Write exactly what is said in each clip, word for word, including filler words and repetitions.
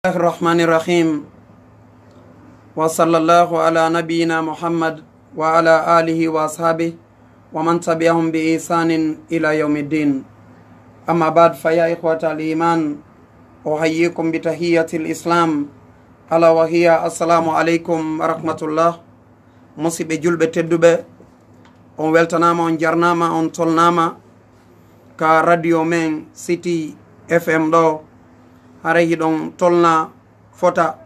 الله الرحمن الرحيم. وصلى الله على نبينا محمد وعلى آله وأصحابه ومن تبعهم بإحسان إلى يوم الدين. أما بعد، فيا إخوة الإيمان، أحييكم بتحية الإسلام، ألا وهي السلام عليكم ورحمة الله. Musidɓe julɓe tedduɓe, on weltanaama, on jarnaama, on tolnaama ka radio men City F M ɗo. Haray hiɗon tolna fota.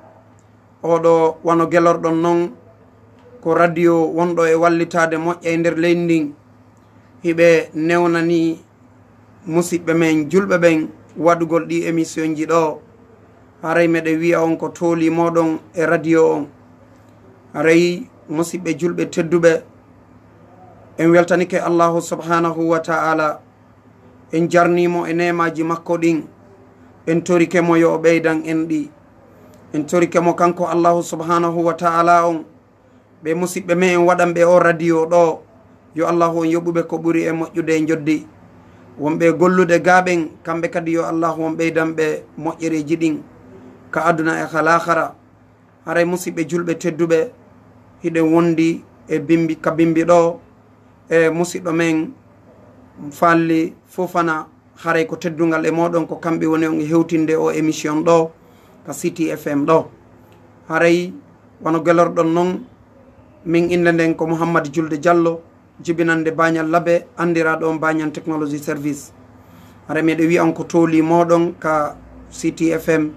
Oɗo, wano gelorɗon non, ko radio wonɗo e wallitaade moƴƴa e nder leydi ndin. Hiɓe newnani musiɓɓe men julɓe ɓen waɗugol ɗi émission ji ɗo. Haray meɗe wi'a on ko tooli moɗon e radio on. Haray musiɓɓe julɓe tedduɓe, en weltanike Allahu subhanahu wa ta'ala. En jarnii mo e neemaaji makko ɗin. En torike mo yo o ɓeydan en ɗi. En torike mo kanko Allahu subhanahu wa ta'ala on. Ɓe musiɓɓe men en waɗan ɓe o radio ɗo, yo Allahu on yoɓuɓe ko ɓuri e moƴƴude e njoddi. Wonɓe gollude ga ɓen, kamɓe kadi yo Allahu on ɓeydan ɓe moƴƴereeji ɗin ka aduna e ka laakara. Haray musiɓɓe julɓe tedduɓe, hiɗen wondi e bimbi, ka bimbi ɗo e musiɗɗo men Fally Fofana. Haray ko teddungal e moɗon, ko kamɓe woni on e hewtinde o émission ɗo ka City F M ɗo. Haray wano gelorɗon non, min innde nden ko Mouhammad Julde Diallo, jibinande Bañal Labe, anndiraaɗo on Bañal Technology Service. Haray meɗe wi'a on ko tooli moɗon ka City F M.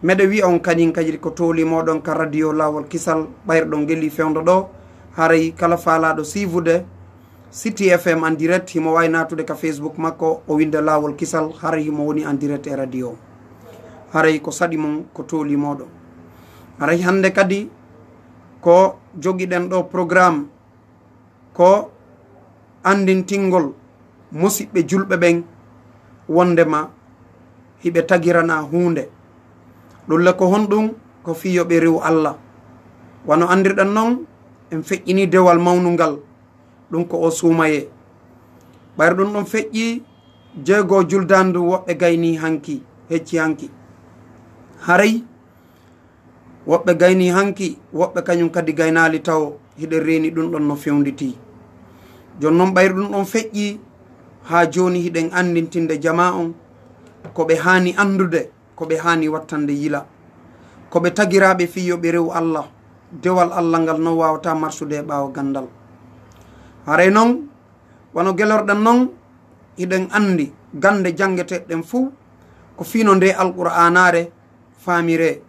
Meɗe wi'a on kañum kadi ko tooli moɗon ka radio Laawol Kisal, ɓayrɗon geli fewndo ɗo. Haray kala faalaaɗo siivude City F M en direct, himo waawi naatude ka Facebook makko, o winnda Laawol Kisal, haray himo woni en direct e radio. Haray ko saɗi mon ko tooli moɗon. Haray hannde kadi ko jogiɗen ɗo programme, ko anndintingol musiɓɓe julɓe ɓen wonndema hiɓe tagirana huunde. Ɗum le ko honɗum? Ko fii yo ɓe rewu Alla. Wano anndirɗen non, en feƴƴinii dewal mawnungal, ɗum ko o suumayee. Ɓayri ɗum ɗon feƴƴii, jeego juldaandu woɓɓe gaynii hanki, hecci hanki. Haray woɓɓe gaynii hanki, woɓɓe kañum kadi gaynaali tawo, hiɗen reeni ɗum ɗon no fewnditii. Jooni non ɓayri ɗum ɗon feƴƴii, haa jooni hiɗen anndintinde jamaa on ko ɓe haani anndude, ko ɓe haani wattande yila, ko ɓe tagiraaɓe fii yo ɓe rewu Alla. Dewal Alla ngal non waawataa marsude e ɓaawo ganndal. Haray non, wano gelorɗen non, hiɗen anndi gannde janngeteeɗen fuu ko fii no nde Alqur'aanaare faamiree.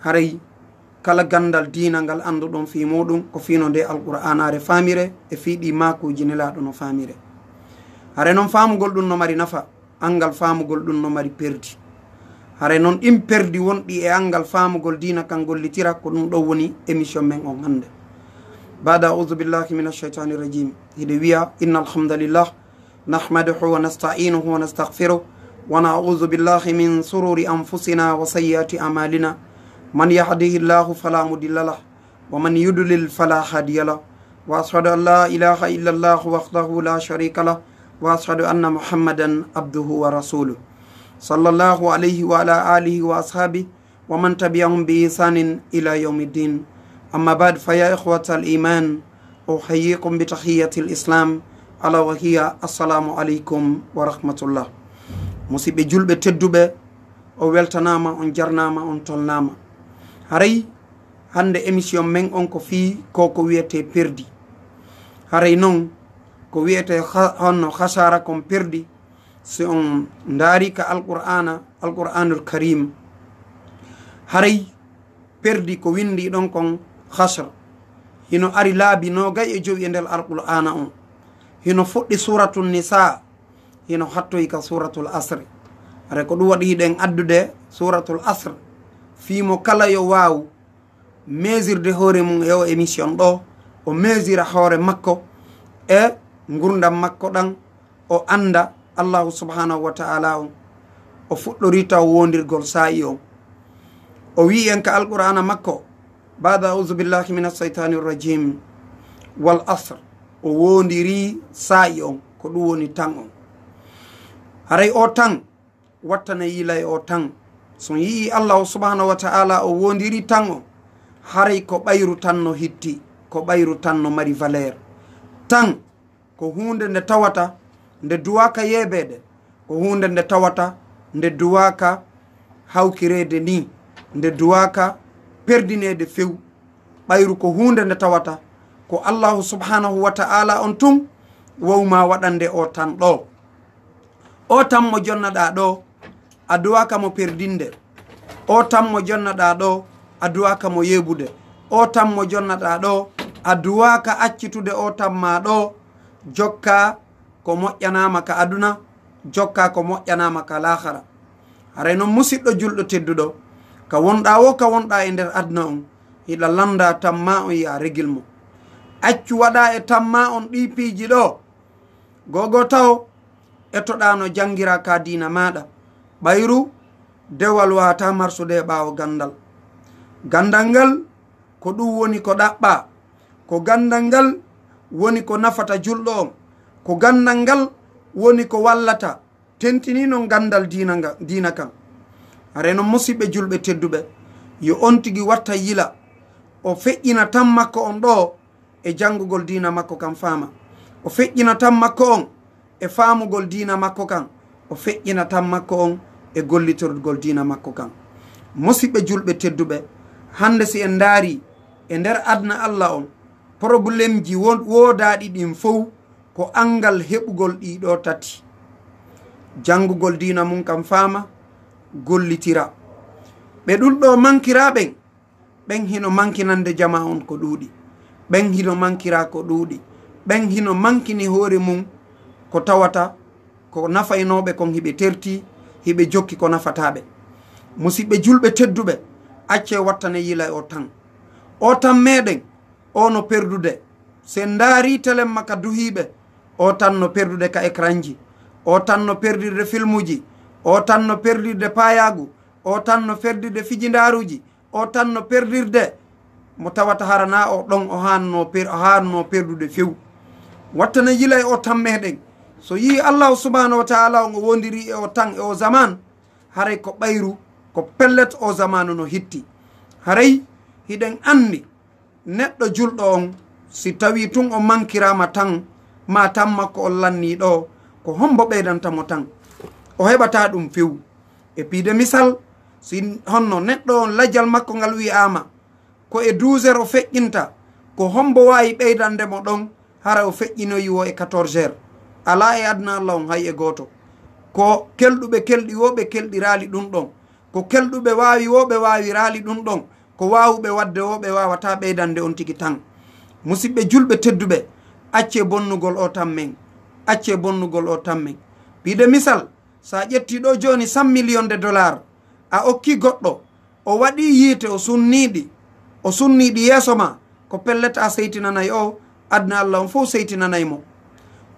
Haray kala ganndal diina ngal annduɗon fii muuɗum ko fii no nde Alqur'aanaare faamiree e fii ɗii maakuuji Nelaaɗo no faamiree. Haray non faamugol ɗum no mari nafa, anngal faamugol ɗum no mari perdi. Haray non ɗin perdi wonɗi e anngal faamugol diina kan gollitira, ko ɗum ɗon woni émission men on hannde. Baada a'uuzu billahi mina shaytaani rajiim. Hiɗe wi'a, inna alhamdulillah, نحمده ونستعينه ونستغفره، ونعوذ بالله من شرور أنفسنا وسيئات أعمالنا. من يهده الله فلا مضل له، ومن يضلل فلا هادي له. وأشهد أن لا إله إلا الله وحده لا شريك له، وأشهد أن محمدا عبده ورسوله. صلى الله عليه وعلى آله وأصحابه ومن تبعهم بإحسان إلى يوم الدين. أما بعد، فيا إخوة الإيمان، أحييكم بتحية الإسلام، ألا وهي السلام عليكم ورحمة الله. Musiɓɓe julɓe tedduɓe, on weltanaama, on jarnaama, on tolnaama. Haray hannde émission men on ko fii ko, ko wi'etee perdi. Haray non ko wi'etee ha-, honno hasara kon perdi, si on ndaari ka Alqur'aana, Alqur'aanul Kariim, haray perdi ko winndi ɗon kon hasr. Hino ari laabi noogay e jowi e nder Alqur'aana on. Hino fuɗɗi Suuratul Nisaa, hino hattoyi ka Suuratul Asr. Haray ko ɗum waɗi hiɗen addude Suuratul Asr, fii mo kala yo waawu mesirde hoore mum e o émission ɗo, o mesira hoore makko e ngurndan makko ɗan, o annda Allahu subhanahu wa ta'ala on, o fuɗɗori taw wondirgol saa'i on. O wi'i en ka Alqur'aana makko, baada a'uuzu billahi mina shaytaani rajiim, wal asr, o wondiri saa'i on, ko ɗum woni tan on. Haray o tan wattana yila e o tan. So on yi'ii Allaahu subhaanahu wa ta'aalaa o woondirii tan on, haray ko ɓayru tan no hitti, ko ɓayru tan no mari valeur. Tan ko huunde nde tawata nde duwaaka yeebeede, ko huunde nde tawata nde duwaaka hawkireede nii, nde duwaaka perdineede few. Ɓayru ko huunde nde tawata ko Allaahu subhaanahu wa ta'aalaa on tun wawu maa waɗande oo tan ɗoo. Oo tan mo jonnaɗaa ɗoo, a duwaaka mo perdinde. Oo tan mo jonnaɗaa ɗoo, a duwaaka mo yeebude. Oo tan mo jonnaɗaa ɗoo, a duwaaka accitude oo tan maa ɗoo, jokkaa ko moƴƴanaama ka aduna, jokkaa ko moƴƴanaama ka laahara. Haray non, musiɗɗo julɗo tedduɗo, ka wonɗaa woo, ka wonɗaa e nder aduna on, hiɗa lanndaa tan maa on, yo a regil mo. Accu waɗaa e tan maa on ɗii piiji ɗoo. Googoo tawo, etoɗaa no janngiraa ka diina maaɗa. Ɓayru, dewal waawataa marsude e ɓaawo ganndal. Ganndal ngal, ko ɗum woni ko ɗaɓɓaa. Ko ganndal ngal woni ko nafata julɗo on. Ko ganndal ngal woni ko wallata. Tentinii non ganndal diina nga, diina kan. Haray non, musiɓɓe julɓe tedduɓe, yo on tigi watta yila. O feƴƴina tan makko on ɗoo e janngugol diina makko kan faama. O feƴƴina tan makko on e faamugol diina makko kan. O feƴƴina tan makko on e gollitorgol diina makko kan. Musiɓɓe julɓe tedduɓe, hannde si en ndaarii e nder aduna Alla on, porobulemji wo-, woodaaɗi ɗin fow ko anngal heɓugol ɗii ɗoo tati. Janngugol diina mun kan faama, gollitira. Ɓe ɗun ɗoo mankiraa ɓen, ɓen hino mankinande jamaa on ko ɗuuɗi. Ɓen hino mankiraa ko ɗuuɗi. Ɓen hino mankini hoore mun ko tawata ko nafaynooɓe kon hiɓe tertii, hiɓe jokki ko nafataa ɓe. Musiɓɓe julɓe tedduɓe, accee wattane yila oo tan. Oo tan meɗen, oo no perdude. Si en ndaarii telemma ka duhiiɓe, oo tan no perdude ka ekranji. Oo tan no perdirde filmuji. Oo tan no perdirde paayaagu. Oo tan no perdirde fijindaaruuji. Oo tan no perdirde mo tawata hara naa o ɗon o haannoo per-, o haannoo perdude few. Wattane yila e oo tan meɗen. So yi'ii Allaahu subhaanahu wa ta'aalaa on o woondirii e oo tan e oo zamaan, haray ko ɓayru, ko pellet oo zamaanu no hitti. Haray hiɗen anndi neɗɗo julɗo on, si tawii tun o mankiraama tan, maa tan makko on lannii ɗoo, ko hombo ɓeydanta mo tan? O heɓataa ɗun few. E piide misal, si honno neɗɗo on lajal makko ngal wi'aama ko e douze heures o feƴƴinta, ko hombo waawi ɓeydande mo ɗon hara o feƴƴinoyi woo e quatorze heures? Alaa e aduna Alla on hay e gooto. Ko kelɗuɓe kelɗi woo ɓe kelɗiraali ɗun ɗon. Ko kelɗuɓe waawi woo ɓe waawiraali ɗun ɗon. Ko waawuɓe waɗde woo ɓe waawataa ɓeydande on tigi tan. Musiɓɓe julɓe tedduɓe, accee bonnugol oo tan men. Accee bonnugol oo tan men. Piide misal, so a ƴettii ɗoo jooni cent millions de dollars, a okkii goɗɗo, o waɗii yiite, o sunnii ɗi, o sunnii ɗi yeeso maa, ko pellet a seytinanay o, aduna Alla on fow seytinanay mo.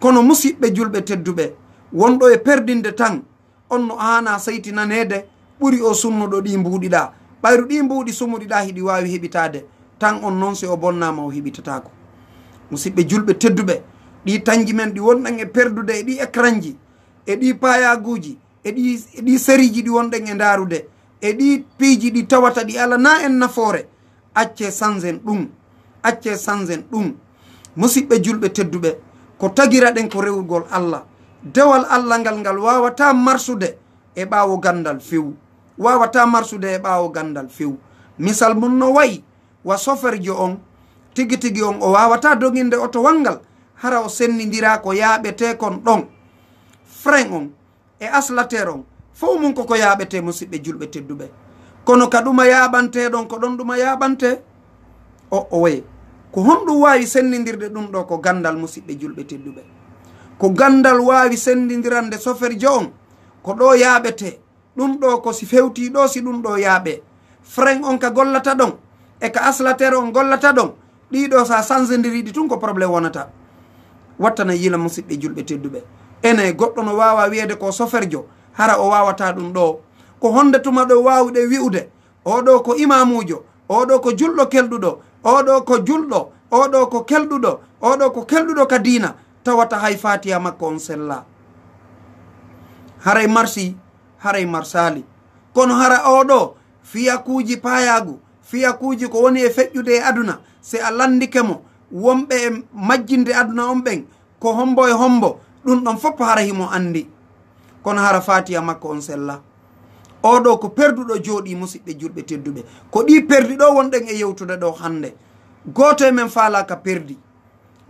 Kono musiɓɓe julɓe tedduɓe, wonɗo e perdinde tan, on no haanaa seytinaneede ɓuri oo sunnuɗo ɗii mbuuɗi ɗaa. Ɓayru ɗii mbuuɗi sumuɗi ɗaa hiɗi waawi heɓitaade, tan on non si o bonnaama o heɓitataako. Musiɓɓe julɓe tedduɓe, ɗii tanji men ɗi wonɗen e perdude e ɗii ekranji, e ɗii paayaaguuji, e ɗii, e ɗii seriiji ɗi wonɗen e ndaarude, e ɗii piiji ɗi tawata ɗi alanaa en nafoore, accee sanzen ɗun, accee sanzen ɗun. Musiɓɓe julɓe tedduɓe, ko tagiraɗen ko rewugol Alla. Dewal Alla ngal, ngal waawataa marsude e ɓaawo ganndal few. Waawataa marsude e ɓaawo ganndal few. Misal mun no wa'i wa soferjo on, tigi tigi on, o waawataa doginde otowal ngal hara o senndindiraa ko yaaɓetee kon ɗon. Frein on e aslateer on, fow mun ko ko yaaɓetee, musiɓɓe julɓe tedduɓe. Kono ka ɗuma yaaɓantee ɗon, ko ɗon ɗuma yaaɓantee. O, o waye. Ko honɗun waawi senndindirde ɗun ɗoo? Ko ganndal, musiɓɓe julɓe tedduɓe. Ko ganndal waawi senndindirande soferjo on ko ɗoo yaaɓetee. Ɗun ɗoo ko si fewtii ɗoo, si ɗun ɗoo yaaɓee. Frein on ka gollata ɗon, e ka aslateer on gollata ɗon, ɗii ɗoo si a sansendirii ɗi tun ko problème wonata. Wattane yila, musiɓɓe julɓe tedduɓe. Ene goɗɗo no waawa wi'eede ko soferjo, hara o waawataa ɗun ɗoo. Ko honde tuma ɗoo waawuɗen wi'ude, oo ɗoo ko imaamuujo, oo ɗoo ko julɗo kelɗuɗo, oo ɗoo ko julɗo, oo ɗoo ko kelɗuɗo, oo ɗoo ko kelɗuɗo ka diina, tawata hay faatiya makko on sellaa. Haray marsii, haray marsaali. Kono hara oo ɗoo fiyakuuji paayaagu, fiyakuuji ko woni e feƴƴude e aduna, si a lanndike mo, wonɓe e majjinde aduna on ɓen, ko hombo e hombo, ɗun ɗon fof hara himo anndi. Kono hara faatiya makko on sella. Oo ɗoo ko perduɗo jooɗii, musiɓɓe julɓe tedduɓe. Ko ɗii perdi ɗoo wonɗen e yewtude ɗoo hannde. Gooto e men faalaaka perdi.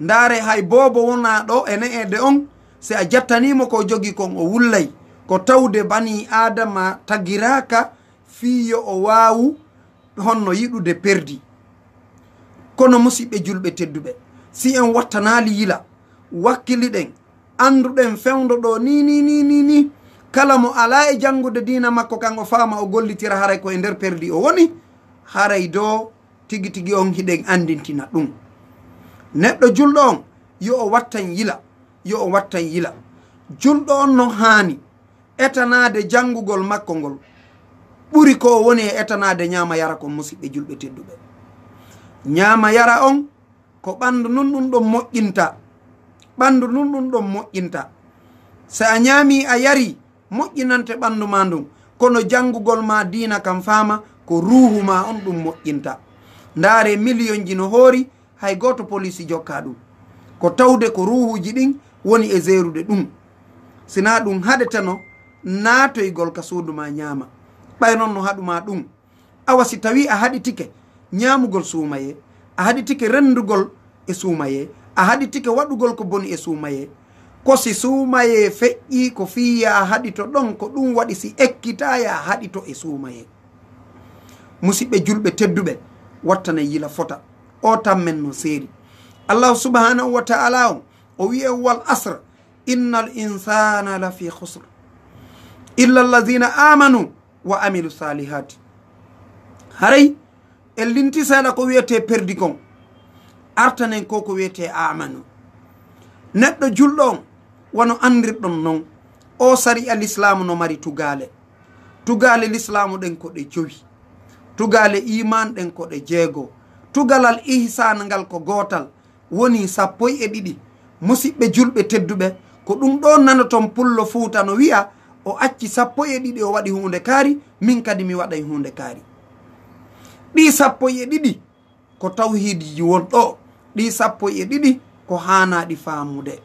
Ndaare, hay boobo wonaa ɗoo e ne'eede on, si a jattanii mo ko o jogii kon, o wullay. Ko tawde banii Aadama tagiraaka fii yo o waawu honno yiɗude perdi. Kono musiɓɓe julɓe tedduɓe, si en wattanaali yila, wakkiliɗen, annduɗen fewndo ɗoo nii, nii, nii, nii, nii, kala mo alaa e janngude diina makko kan o faama o gollitira haray ko e nder perdi o woni, haray doo tigi tigi on hiɗen anndintina ɗun. Neɗɗo julɗo on, yo o wattan yila, yo o wattan yila. Julɗo on no haani etanaade janngugol makko ngol ɓuri ko o woni e etanaade ñaama yara kon, musiɓɓe julɓe tedduɓe. Ñaama yara on ko ɓanndu ndun ɗun ɗon moƴƴinta. Ɓanndu ndun ɗun ɗon moƴƴinta. Si a ñaamii a yarii, moƴƴinante ɓanndu maa ndun. Kono janngugol maa diina kan faama, ko ruuhu maa on ɗun moƴƴinta. Ndaaree miliyonji no hoori, hay gooto poliisi jokkaa ɗun. Ko tawde ko ruuhuuji ɗin woni e jeerude ɗun. Si naa ɗun haɗeteno naatoygol ka suudu maa ñaama. Ɓay non no haɗu maa ɗun. Awa si tawii a haɗitike ñaamugol suumayee, a haɗitike renndugol e suumayee, a haɗitike waɗugol ko boni e suumayee, ko si suumayee feƴƴii ko fii yaa haɗito ɗon, ko ɗun waɗi si ekkitaa yaa haɗito e suumayee. Musiɓɓe julɓe tedduɓe, wattanee yila fota. O tammen no seeri. Allahu subhanahu wa ta'ala on, o wi'e, "Wal asr, innal insana lafi khusr, illa allazina amanu wa amilu salihati." Haray en linti seeɗa ko wi'etee perdi kon, artanen ko ko wi'etee amanu. Neɗɗo julɗo on, wano anndirɗon non, o sari'a lislaamu no mari tugaale. Tugaale lislaamu ɗen ko ɗe jowi. Tugaale iimaan ɗen ko ɗe jeego. Tugalal ihsaan ngal ko gootal, woni sappo e ɗiɗi. Musiɓɓe julɓe tedduɓe, ko ɗun ɗoo nanoton pullo Fuuta no wi'a, "O acci sappo e ɗiɗi, o waɗi huunde kaari, min kadi mi waɗay huunde kaari." Ɗii sappo e ɗiɗi ko tawhiidiji won ɗoo. Ɗii sappo e ɗiɗi ko haanaa ɗi faamude.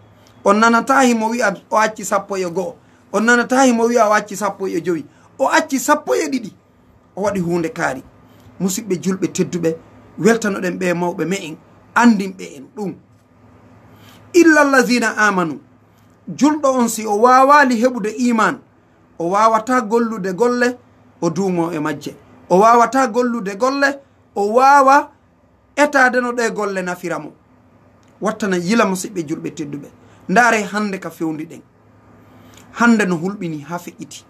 On nanataa himo wi'a o acci sappo e go'o. On nanataa himo wi'a o acci sappo e jowi. O acci sappo e ɗiɗi. O waɗi huunde kaari. Musiɓɓe julɓe tedduɓe, weltanoɗen ɓee mawɓe me'en, anndinɓe en ɗun. Illa allazina amanu. Julɗo on, si o waawaali heɓude iimaan, o waawataa gollude golle, o duumoo e majje. O waawataa gollude golle, o waawa etaade no ɗee golle nafira mo. Wattana yila, musiɓɓe julɓe tedduɓe. Ndaaree hannde ka fewndi ɗen. Hannde no hulɓini haa feƴƴiti.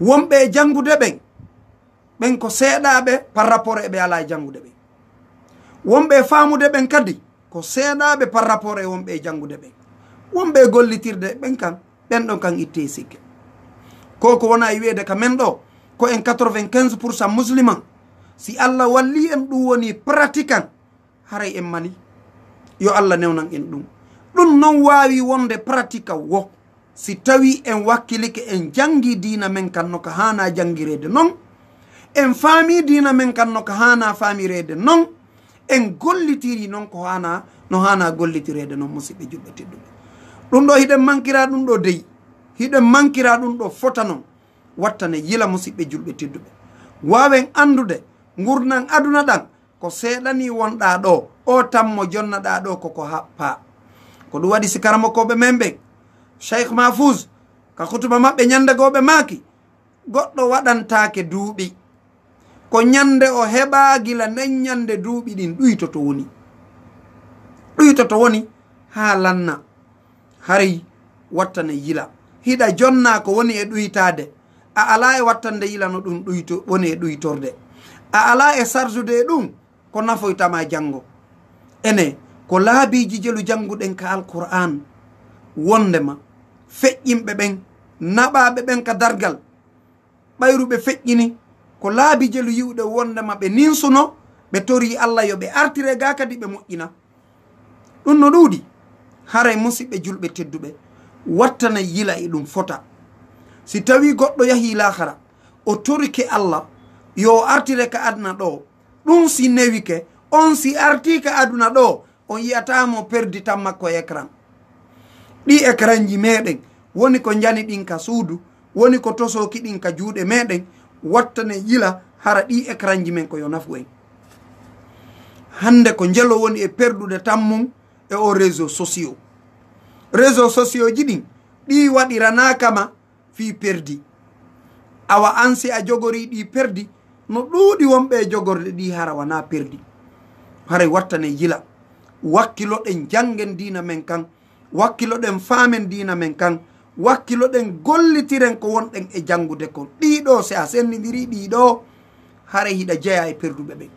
Wonɓe e janngude ɓen, ɓen ko seeɗaaɓe par rapport e ɓe alaa e janngude ɓen. Wonɓe e faamude ɓen kadi, ko seeɗaaɓe par rapport e wonɓe e janngude ɓen. Wonɓe e gollitirde ɓen kan, ɓen ɗon kan ittee sikke. Ko ko wona e wi'eede ka men ɗoo, ko en quatre-vingt-quinze pour cent musliman. Si Allah wallii en, ɗun woni pratiquant, haray en mali. Yo Allah newnan en ɗun. Ɗun non waawi wonde pratiquant wo. Si tawii en wakkilike, en janngii diina men kan no ka haanaa janngireede non, en faamii diina men kan no ka haanaa faamireede non, en gollitirii non ko haanaa, no haanaa gollitireede non, musiɓɓe julɓe tedduɓe. Ɗun ɗoo hiɗen mankiraa ɗun ɗoo dey, hiɗen mankiraa ɗun ɗoo fota non, wattane yila, musiɓɓe julɓe tedduɓe. Waawen anndude ngurndan aduna ɗan, ko seeɗanii wonɗaa ɗoo, o tammo jonnaɗaa ɗoo ko ko happaa. Ko ɗun waɗi si karamokooɓe men ɓen, Cheikh Mahfouz, ka hutuba maɓɓe ñannde goo ɓe maaki, goɗɗo waɗantaake duuɓi. Ko ñannde o heɓaa, gila nden ñannde duuɓi ɗin ɗuytoto woni. Ɗuytoto woni haa lanna. Haray wattane yila. Hiɗa jonnaa ko woni e ɗuytaade. A alaa e wattande yila no ɗun ɗuyto-, woni e ɗuytorde. A alaa e sardude e ɗun ko nafoyta ma janngo. Ene, ko laabiiji jelu jannguɗen ka Alqur'aan. Wondema feƴƴinɓe ɓen, naɓaaɓe ɓen ka dargal, ɓayru ɓe feƴƴini, ko laabi jelu yi'ude wondema ɓe ninsuno, ɓe torii Allah yo ɓe artire gaa kadi ɓe moƴƴina. Ɗun no ɗuuɗi. Haray musiɓɓe julɓe tedduɓe, wattanay yila e ɗun fota. Si tawii goɗɗo yahii laakara, o torike Allah yo o artire ka aduna ɗoo, ɗun si newike, on si artii ka aduna ɗoo, on yi'ataa mo perdi tan makko e écran. Ɗii écranji meɗen woni ko njani ɗin ka suudu, woni ko tosooki ɗin ka juuɗe meɗen, wattane yila hara ɗii écranji men ko yo nafu en. Hannde ko njelo woni e perdude tan mum e o réseau sociaux. Réseau sociaux ji ɗin, ɗii waɗiranaaka ma fii perdi. Awa an si a jogorii ɗii perdi, no ɗuuɗi wonɓe e jogorde ɗii hara wanaa perdi. Haray wattane yila. Wakkiloɗen janngen diina men kan. Wakkiloɗen faamen diina men kan. Wakkiloɗen gollitiren ko wonɗen e janngude kon. Ɗii ɗoo, si a senndindirii ɗii ɗoo, haray hiɗa jeyaa e perduɓe ɓen.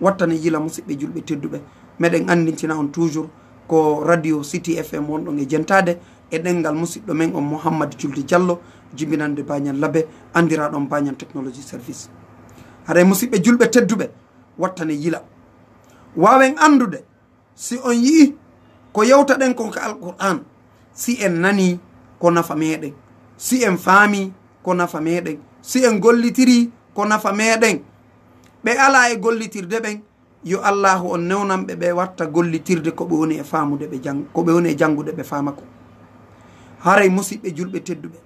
Wattane yila, musiɓɓe julɓe tedduɓe. Meɗen anndintina on toujours ko Radio City F M wonɗon e jentaade e ɗenngal musiɗɗo men on Mouhammad Julde Diallo, jibinande Bañan Labe, anndiraaɗo on Bañan Technology Service. Haray musiɓɓe julɓe tedduɓe, wattane yila. Waawen anndude si on yi'i ko yewtaɗen kon ka Alqur'aan, si en nanii ko nafa meɗen, si en faamii ko nafa meɗen, si en gollitirii ko nafa meɗen. Ɓe alaa e gollitirde ɓen, yo Allaahu on newnan ɓe, ɓe watta gollitirde ko ɓe woni e faamude ɓe jang-, ko ɓe woni e janngude ɓe faama ko. Haray musiɓɓe julɓe tedduɓe,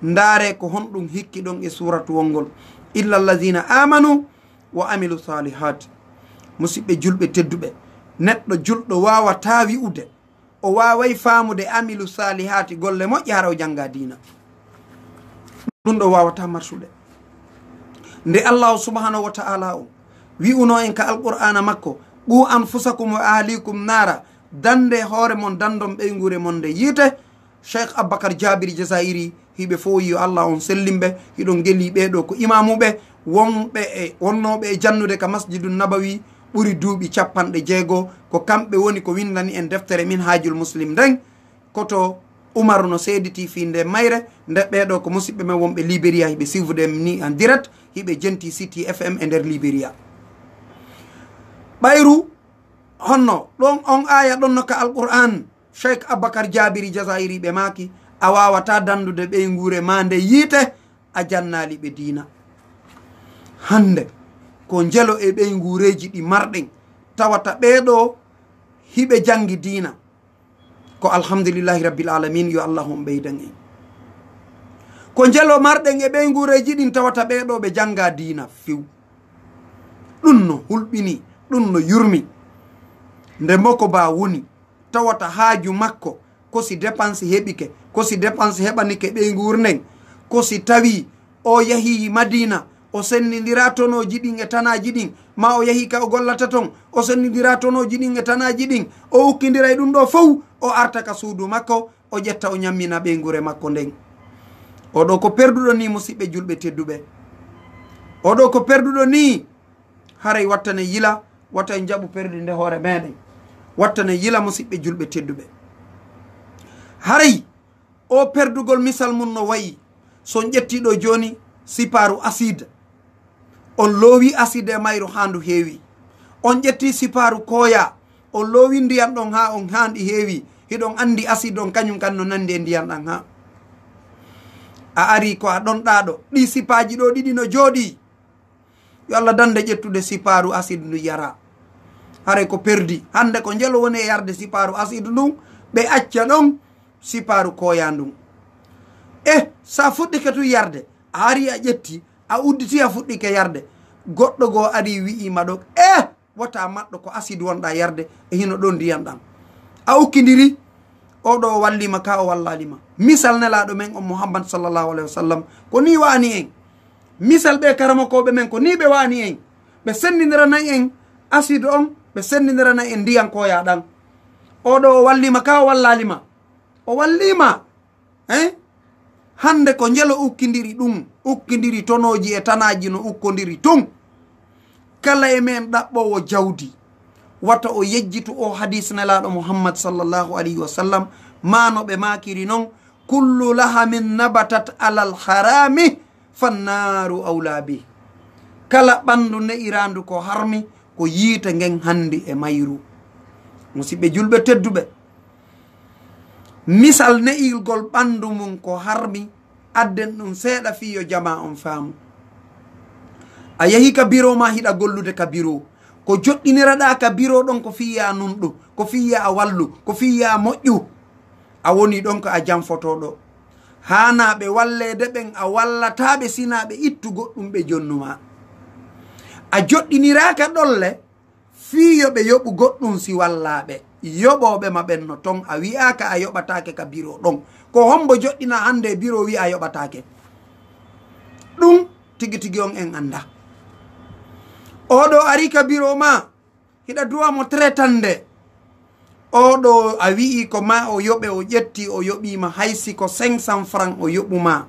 ndaaree ko honɗun hikki ɗon e suuratu wongol, "Illa allazina amanu wa amilu salihat." Musiɓɓe julɓe tedduɓe, neɗɗo julɗo waawataa wi'ude o waaway faamude amilu salihaati, golle moƴƴe, hara o janngaa diina. Ɗun ɗoo waawataa marsude. Nde Allaahu subhanahu wa ta'ala on wi'unoo en ka Alqur'aana makko, "Qu anfusakum wa ahlikum naara," dande hoore mon, dandon ɓeynguure mon nde yiite. Cheikh Abubakar Jabiri Jazairi, hiɓe fow yo Allah on sellin ɓe, hiɗon geli ɓee ɗoo ko imaamuɓe, wonɓe e, wonnooɓe e jannude ka Masjidun Nabawi ɓuri duuɓi cappanɗe jeego, ko kamɓe woni ko winndani en deftere Minhajul Muslim nden, koto Umaru no seeditii fii nden mayre, nde ɓee ɗoo ko musiɓɓe men wonɓe Liberia, hiɓe suivre en nii en direct, hiɓe jenti City F M e nder Liberia. Ɓayru honno ɗon on aaya ɗon no ka Alqur'aan, Cheikh Abubakar Jabiri Jazairi ɓe maaki, a waawataa dandude ɓeynguure maa nde yiite, a jannaali ɓe diina. Hannde, ko njelo e ɓeynguureeji ɗi marɗen, tawata ɓee ɗoo hiɓe janngi diina. Ko alhamdulillahi rabbil alamin, yo Allah on ɓeydan en. Ko njelo marɗen e ɓeynguureeji ɗin, tawata ɓee ɗoo ɓe janngaa diina few. Ɗun no hulɓini, ɗun no yurmi. Nde Moko Ba woni, tawata haaju makko ko si dépense heɓike, ko si dépense heɓanike ɓeynguure nden, ko si tawii o yahii Madiina, o senndindiraa tonooji ɗin e tanaaji ɗin, maa o yahii ka o gollata ton, o senndindiraa tonooji ɗin e tanaaji ɗin, o ukkindira e ɗun ɗoo fow, o arta ka suudu makko, o ƴetta, o ɲammina ɓeynguure makko nden. Oo ɗoo ko perduɗo nii, musiɓɓe julɓe tedduɓe. Oo ɗoo ko perduɗo nii. Haray wattane yila, wata en jaɓu perdinde hoore meɗen. Wattane yila, musiɓɓe julɓe tedduɓe. Haray oo perdugol, misal mun no wayi, si on ƴettii ɗoo jooni sipaaru acide, on loowii acide e mayru haa ndu heewi. On ƴettii sipaaru kooyaa, on loowii ndiyan ɗon haa on, haa ndi heewi. Hiɗon anndi acide on kaɲun kan no nanndi e ndiyan ɗan haa. A arii ko a ɗon ɗaaɗo. Ɗii sipaaji ɗoo ɗiɗi no jooɗii. Yo Allah dande ƴettude sipaaru acide ndu yara. Haray ko perdi. Hannde ko njelo woni e yarde sipaaru acide ndun, ɓe acca ɗon sipaaru kooyaa ndun. Eh, si a fuɗɗike tun yarde, a arii a ƴetti, a udditi a fuɗɗike yarde. Goɗɗo goo arii wi'ii ma ɗon, eh, wota maɗɗo ko acide wonɗaa yarde, e hino ɗon ndiyan ɗan. A ukkindiri, oo ɗoo o wallii ma, kaa o wallaali ma. Misal Nelaaɗo men on Muhammad sallallahu alayhi wa sallam, ko nii wa'ani en. Misal ɓee karamokooɓe men, ko nii ɓe wa'ani en. Ɓe senndindiranay en acide on, ɓe senndindiranay en ndiyan kooyaa ɗan. Oo ɗoo o wallii ma, kaa o wallaali ma? O wallii ma. Eh? Hannde ko njelo ukkindiri ɗun, ukkindiri tonooji e tanaaji no ukkondiri tun. Kala e men ɗaɓɓoowo jawdi, wata o yejjitu oo hadiis Nelaaɗo Muhammad sallallahu alayhi wa sallam, maa no ɓe maakiri non, "Kullu lahamin nabatat alal harami, fannaaru awlaa bih." Kala ɓanndu ne'iraandu ko harmi, ko yiite ngen hanndi e mayru. Musiɓɓe julɓe tedduɓe, misal ne'irgol ɓanndu mun ko harmi, Adden ɗum seeɗa fii yo jamaa on faamu. A yahi ka biro maa, hiɗa gollude ka biro. Ko joɗɗiniraɗaa ka biro ɗon ko fii yaa nunɗu, ko fii yaa wallu, ko fii yaa moƴƴu. A woni ɗon ko a janfotooɗo. Haanaa ɓe walleede ɓen, a wallataa ɓe, sinaa ɓe ittu goɗɗum ɓe jonnu maa. A joɗɗiniraaka ɗolle, fii yo ɓe yoɓu goɗɗum si wallaa ɓe. Yoɓooɓe ma ɓen no ton, a wi'aaka a yoɓataake ka biro ɗon. Ko hombo joɗɗinaa hande e biro wi'a a yoɓataake? Ɗum tigi tigi on en anndaa. Oo ɗoo ari ka biro maa, hiɗa duwa mo tretande. Oo ɗoo a wi'i ko maa o yoɓe, o ƴetti, o yoɓii ma, hay si ko cinq cents francs o yoɓu maa.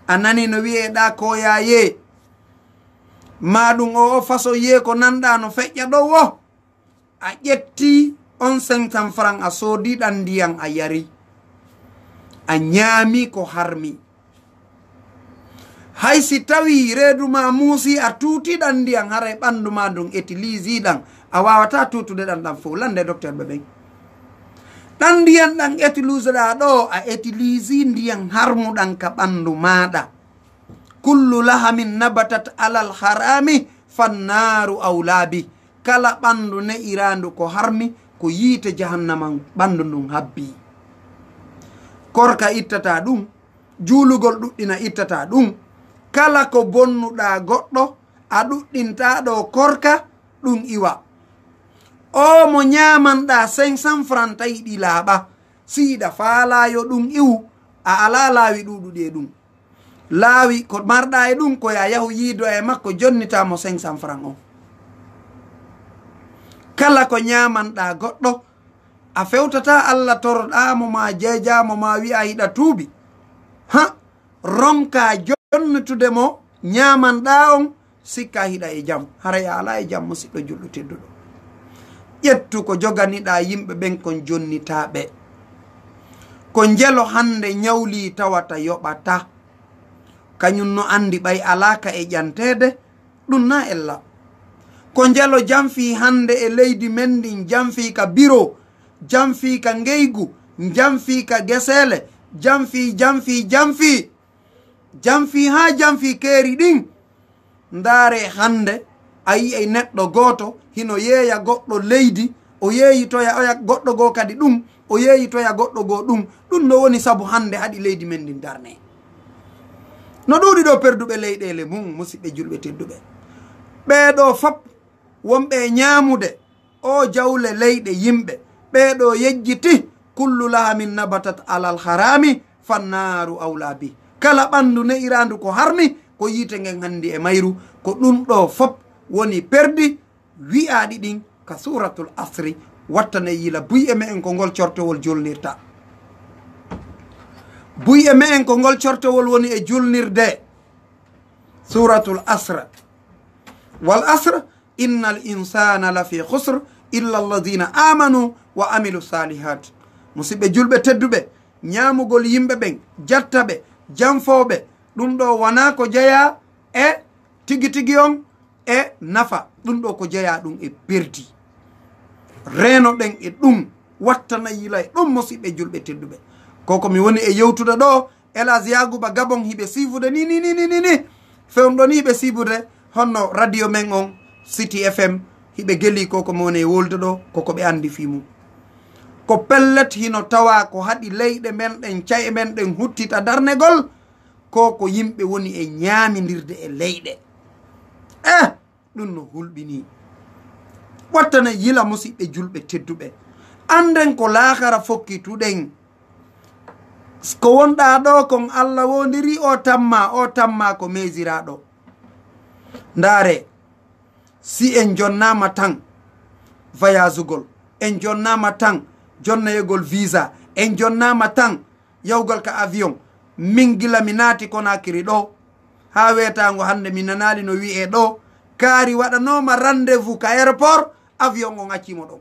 A nani no wi'ee ɗaa ko yaayee. Maa ɗum o, o façon yee ko nanɗaa no feƴƴa ɗoo wo. A ƴetti on cinq cents francs, a soodi ɗan ndiyan, a yari. A ñaami ko harmi. Hay si tawii reedu maa muusi, a tuuti ɗan ndiyan, haray ɓandu maa ndun etilisi ɗan. A waawataa tuutude ɗan ɗan fow. Lande docteur ɓe ɓen. Ɗan ndiyan ɗan etilisoɗaa ɗoo, a etilisi ndiyan harmuɗan ka ɓandu maaɗa. Kullu lahamin nabatat alal harami fannaaru awlaa bih. Kala ɓandu ne'iraandu ko harmi, ko yiite jahannaman ɓandu ndun habbii. Korka ittataa ɗum, juulugol ɗuɗɗina ittataa ɗum. Kala ko bonnuɗaa goɗɗo, a ɗuɗɗintaa ɗoo korka, ɗum iwa. Oo mo ñaamanɗaa cinq cents francs tawi ɗi laaɓa, si hiɗa faalaa yo ɗum iwu, a alaa laawi ɗuuɗuɗi e ɗum. Laawi ko marɗaa e ɗum ko yaa yahu yiido e makko, jonnitaa mo cinq cents francs on. Kala ko ñaamanɗaa goɗɗo, a fewtataa Alla toroɗaa mo maa jeejaa mo maa wi'aa hiɗa tuubi. Ha, ronkaa jonnitude mo ñaamanɗaa on, sikkaa hiɗa e jam. Haray a alaa e jam, musiɗɗo julɗo tedduɗo. Ƴettu ko joganiɗaa yimɓe ɓen kon jonnitaa ɓe. Ko njelo hande ñawlii tawata yoɓataa. Kañum no anndi ɓay alaa ka e ƴanteede, ɗum na ella. Ko njelo janfii hande e leydi men ndin, janfii ka biro, janfii ka ngeygu, janfii ka geseele, janfii, janfii, janfii. Janfii haa janfii keeri ɗin. Ndaaree hande, a yi'ay neɗɗo gooto hino yeeya goɗɗo leydi, o yeeyitoya oya goɗɗo goo kadi ɗum, o yeeyitoya goɗɗo goo ɗum. Ɗum no woni sabu hande haɗi leydi men ndin darnee. No ɗuuɗi ɗoo perduɓe leyɗeele mum, musiɓɓe julɓe tedduɓe. Ɓee ɗoo fop wonɓe e ñaamude oo jawle leyɗe yimɓe, ɓee ɗoo yejjiti, kullu lahamin nabatat alal harami, fannaaru awlaa bih. Kala ɓandu ne'iraandu ko harmi, ko yiite ngen handi e mayru. Ko ɗum ɗoo fop woni perdi wi'aaɗi ɗin ka Suuratul Asri. Wattanee yila buy e me'en ko ngol cortowol julnirta. Buy e me'en ko ngol cortowol woni e julnirde. Suuratul Asr. Wal asr, innal insaana lafi khusr, illa alladhina amanu wa amilu salihat. Musiɓɓe julɓe tedduɓe, ñaamugol yimɓe ɓen, jatta ɓe, janfoo ɓe, ɗum ɗoo wanaa ko jeyaa e tigi tigi on e nafa. Ɗum ɗoo ko jeyaa ɗum e perdi. Reenoɗen e ɗum, wattana yila e ɗum, musiɓɓe julɓe tedduɓe. Ko ko mi woni e yewtude ɗoo, Elhadj Yaaguba Gabon hiɓe siifude ni, ni, ni, ni, ni, ni. Fewndo ni hiɓe siifude honno radio men on, City F M, hiɓe geli ko ko mi woni e wolde ɗoo, ko ko ɓe anndi fii mum. Ko pellet hino tawaa ko haɗi leyɗe men ɗen, ca'e men ɗen huttita darnegol, ko ko yimɓe woni e ñaamindirde e leyɗe. Eh, ɗum no hulɓinii. Wattana yila musiɓɓe julɓe tedduɓe. Annden ko laakara fokkituɗen. Ko wonɗaa ɗoo kon Alla wondiri o tamma, o tamma ko meesiraaɗo. Ndaare, si en jonnaama tan vayasugol, en jonnaama tan jonnayegol visa, en jonnaama tan yawgol ka avion, min gila mi naati Konaakiri ɗoo, haa weetaango hannde mi nanaali no wi'ee ɗoo, kaari waɗanooma rendez-vous ka aéroport, avion on accii mo ɗon.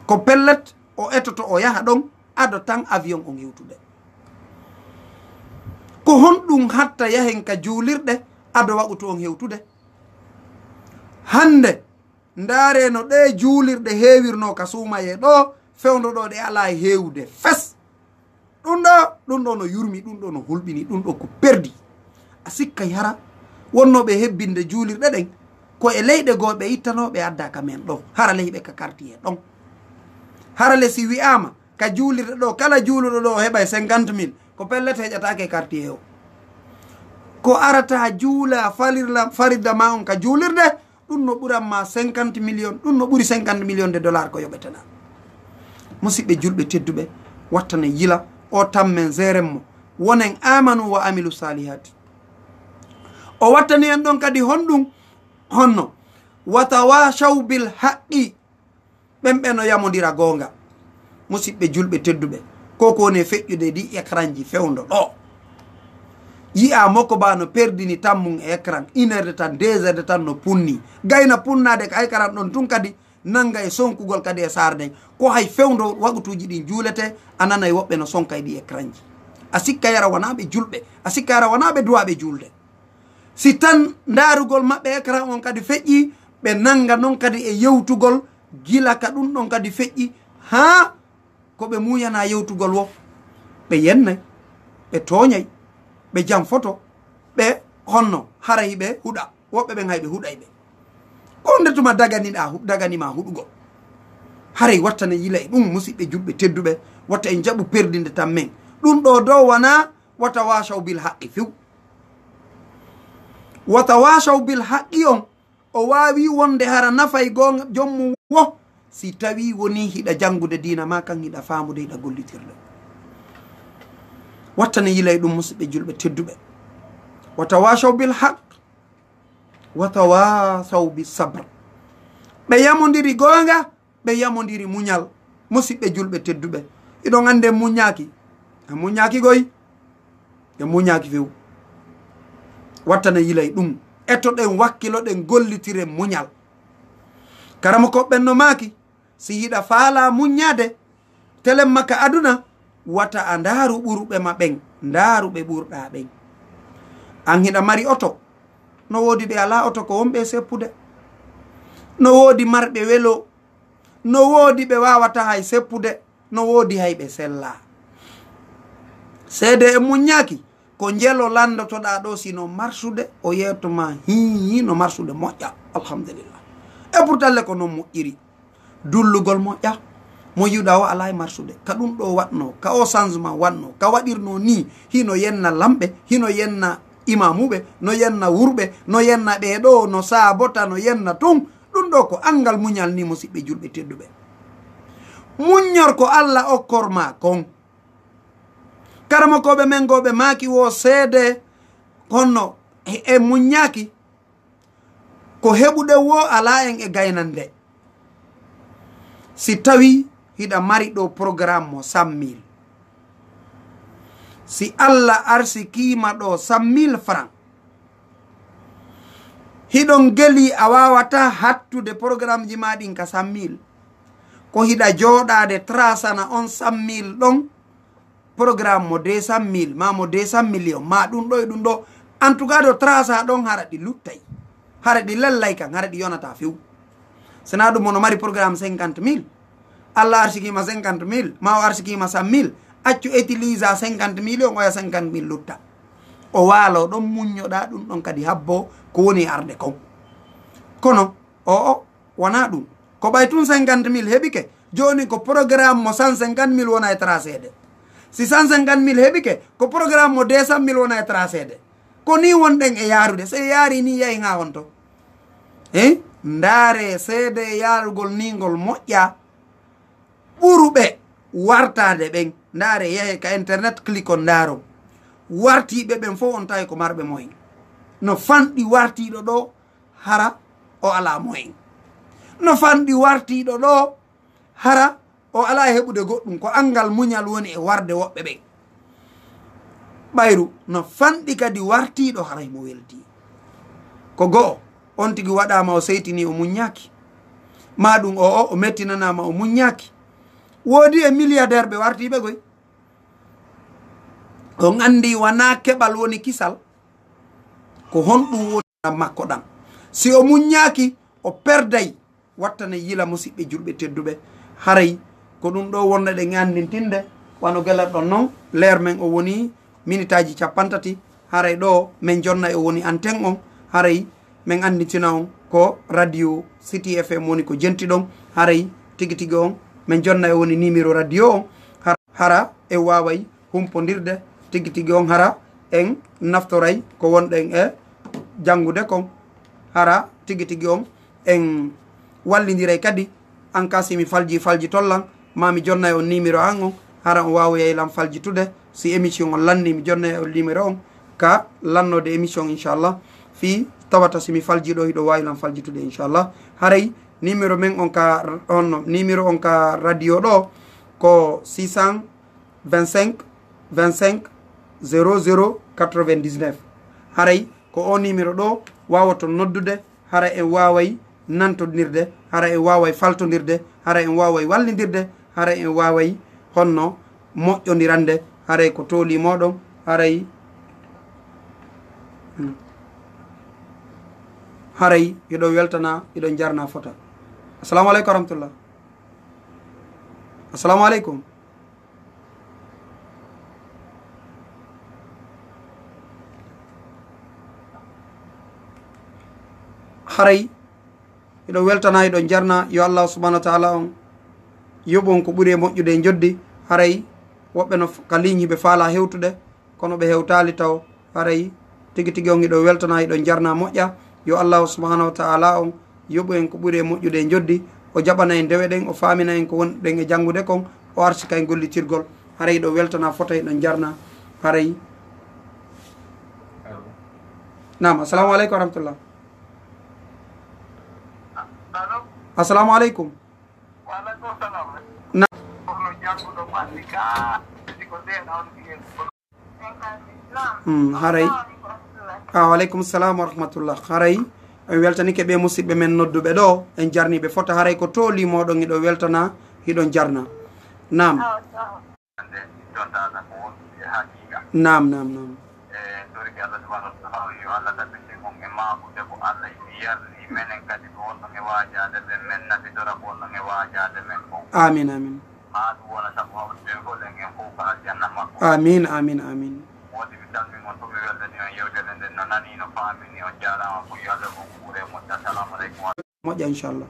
Ko pellet, o etoto o yaha ɗon, ado tan avion on hewtude. Ko honɗum hatta yahen ka juulirɗe, ado waqtu on hewtude? Hannde, ndaaree no ɗee juulirɗe heewirnoo ka suumayee ɗoo, fewndo ɗoo ɗe alaa e heewude fes. Ɗum ɗo, ɗum ɗo no yurmi, ɗum ɗo no hulɓini, ɗum ɗo ko perdi. A sikkay hara wonnooɓe hebbinde juulirɗe ɗen, ko e leyɗe goo ɓe ittanoo, ɓe addaa ka men ɗo. Hara le hiɓe ka quartier ɗon. Hara le si wi'aama ka juulirɗe ɗo, kala juuluɗo ɗo o heɓay cinquante mille, ko pellet heƴataake e quartier o. Ko arata juula falirla, farida ma on ka juulirde, ɗum no ɓuran ma cinquante millions, ɗum no ɓuri cinquante millions de dollars ko yoɓeteɗaa. Musiɓɓe julɓe tedduɓe, wattane yila o tammen, zeren mo, wonen amanu wa amilu salihati. O wattani en ɗon kadi honɗum? Honno? Wa tawasaw bil haqqi. Ɓen ɓe no yamodira goonga. Musiɓɓe julɓe tedduɓe, ko ko woni e feƴƴude ɗi écranji fewndo ɗo. Yi'a moko ba no perdini tammum e écran, une heure de temps, deux heures de temps no punni. Gayna punnaade ka écran ɗon tun kadi, nanga e sonkugol kadi e saare nden. Ko hay fewndo waqtuuji ɗin juulete, a nanay woɓɓe no sonka e ɗi écranji. A sikka yara wanaa ɓe julɓe, a sikka yara wanaa ɓe duwaaɓe juulde. Si tan ndaarugol maɓɓe écran on kadi feƴƴi, ɓe nanga non kadi e yewtugol, gila ka ɗum ɗon kadi feƴƴi, haa ko ɓe muuyana yewtugol wo, ɓe yennay, ɓe tooñay, ɓe janfoto, ɓe honno, haray ɓe huɗa. Woɓɓe ɓen hay ɓe huɗay ɓe. Ko nde tuma daganiɗaa hu-, daganima huɗugol. Haray wattane yila e ɗum, musiɓɓe julɓe tedduɓe, watta en jaɓu perdinde tan men. Ɗum ɗo dow wanaa wa tawasaw bil haqqi few. Wa tawasaw bil haqqi on, o waawi wonde hara nafay goonga joom mum wo, si tawi woni hiɗa janngude diina ma kan, hiɗa faamude, hiɗa gollitirde. Wattane yila e ɗum, musiɓɓe julɓe tedduɓe. Wa tawasaw bil haqq, wa tawasaw bis sabr. Ɓe yamondiri goonga, ɓe yamondiri muñal. Musiɓɓe julɓe tedduɓe, iɗon anndi en muññaaki. En muññaaki goy. En muññaaki few. Wattane yilay ɗum. Etoɗen, wakkiloɗen, gollitiren muñal. Karamoko ɓen no maaki, si hiɗa faala muññaade, telemma ka aduna, wata a ndaaru ɓuruɓe ma ɓen, ndaaru ɓe ɓurɗaa ɓen. An hiɗa mari oto, no woodi ɓe alaa oto, ko wonɓe e seppude. No woodi marɓe welo, no woodi ɓe waawataa hay seppude, no woodi hay ɓe sellaa. Seede e muññaaki, ko njelo lanndotoɗaa ɗo, si no marsude, o yeeto ma, hii, no marsude moƴƴa, alhamdulillah. E pourtant le ko non moƴƴiri. Dullugol moƴƴa, mo yi'uɗaa o alaa e marsude. Ka ɗum ɗo waɗnoo, ka o changement waɗnoo, ka waɗirnoo nii, hino yenna lamɓe, hino yenna imaamuɓe, no yenna wurɓe, no yenna ɓee ɗo, no saabota, no yenna tun. Ɗum ɗo ko anngal muñal ni, musiɓɓe julɓe tedduɓe. Muññor ko Alla okkor ma kon. Karamokooɓe men goo ɓe maaki wo seede, kono e, e muññaaki, ko heɓuɗen wo alaa en e gaynande. Si tawi hiɗa mari ɗo programme mo cent mille, si Alla arsikiima ɗo cent mille francs, hiɗon geli a waawataa hattude programmeji ma ɗin ka cent mille, ko hiɗa jooɗaade trasana on cent mille ɗon, programme mo deux cent mille, ma mo deux cent millions, ma ɗum ɗo e ɗum ɗo. En tout cas, ɗo trasa ɗon, hara ɗi luttay. Hara ɗi lallay kan, hara ɗi yonata few. Sina ɗum, mono mari programme cinquante mille. Alla arsikiima cinquante mille, ma o arsikiima cent mille. Accu utilisa cinquante mille on, oya cinquante mille lutta. O waalo ɗon, muññoɗa ɗum ɗon kadi habbo ko woni e arde kon. Kono, o, o, wonaa ɗum. Ko ɓay tun cinquante mille heɓike, jooni ko programme mo cent cinquante mille wona e traceede. Si cent cinquante mille heɓike, ko programme mo deux cent mille wona e traceede. Ko ni wonɗen e yaarude. So yaari ni, yahi haa honto? Hein? Ndaare seede e yaarugol ni ngol moƴƴa. Ɓuruɓe wartaade ɓen, ndaare, yahe ka internet, click on, ndaaron. Wartiiɓe ɓen fof on tawi ko marɓe moyen. No fanɗi wartiiɗo ɗo, hara o alaa moyen. No fanɗi wartiiɗo ɗo, hara o alaa e heɓude goɗɗum. Ko anngal muñal woni e warde woɓɓe ɓen. Ɓayru no fanɗi kadi wartiiɗo, hara himo weldi. Ko go'o, on tigi waɗaama o seytini, o muññaaki. Ma ɗum o, o, o mettinanaama, o muññaaki. Woodi e milliardaire ɓe wartiiɓe goy. On anndi wanaa keɓal woni kisal, ko honɗum woni makko ɗam. Si o muññaaki, o perday. Wattane yila, musiɓɓe julɓe tedduɓe. Haray ko ɗum ɗo wonnoɗen anndintinde. Wano gelerɗon non, leer men o woni minitaaji cappanɗe tati. Haray ɗo men jonna e woni anten on, haray men annditina on ko radio City F M woni ko jenti ɗon. Haray tigi tigi on men jonna e woni numéro radio on. Har-, hara en waaway humpondirde tigi tigi on, hara en naftoray ko wonɗen e janngude kon. Hara tigi tigi on en wallindiray kadi. An ka si mi falji, falji tollan, ma mi jonna e on numéro an on, hara on waaway lan faljitude. Si émission on lanni, mi jonna e on numéro on ka lannode émission, inchallah. Fii tawata si mi falji ɗo, hiɗo waawi lan faljitude, inchallah. Haray numéro men on ka, on numéro on ka radio ɗo ko six cent vingt-cinq, vingt-cinq, zéro zéro quatre-vingt-dix-neuf. Haray ko o numéro ɗo waawoton noddude, hara en waaway nantondirde, hara en waaway faltondirde, hara en waaway wallindirde, hara en waaway honno moƴƴondirande, haray ko tooli mooɗon, haray, hmm. Haray hiɗon weltana, hiɗon jarna fota. Assalamu aleykum wa rahmatullah. Assalamu aleykum. Haray hiɗon weltana, hiɗon jarna, yo Allah subhanahu wa ta'ala on yoɓu on ko ɓuri e moƴƴude e njoddi. Haray woɓɓe no f-, ka ligne ɓe faala hewtude, kono ɓe hewtaali taw. Haray tigi tigi on hiɗon weltana, hiɗon jarna moƴƴa. Yo Allahu subhanahu wa ta'ala on yoɓu en ko ɓuri e moƴƴude e njoddi, o jaɓana en dewe ɗen, o faamina en ko wonɗen e janngude kon, o arsika en gollitirgol. Haray hiɗon weltana fota, hiɗon jarna. Haray. Naam, assalamu aleykum wa rahmatullah. Assalamu aleykum. Na- Hmm, haray. Ah, wa aleykum salam wa rahmatullah. Haray en weltanike ɓe musidɓe men nodduɓe ɗo, en jarniɓe fota. Haray ko tooli moɗon, hiɗon weltana, hiɗon jarna. Naam. Naam, naam, naam. Amin, amin. Amin, amin, amin. Moƴƴa, inchallah.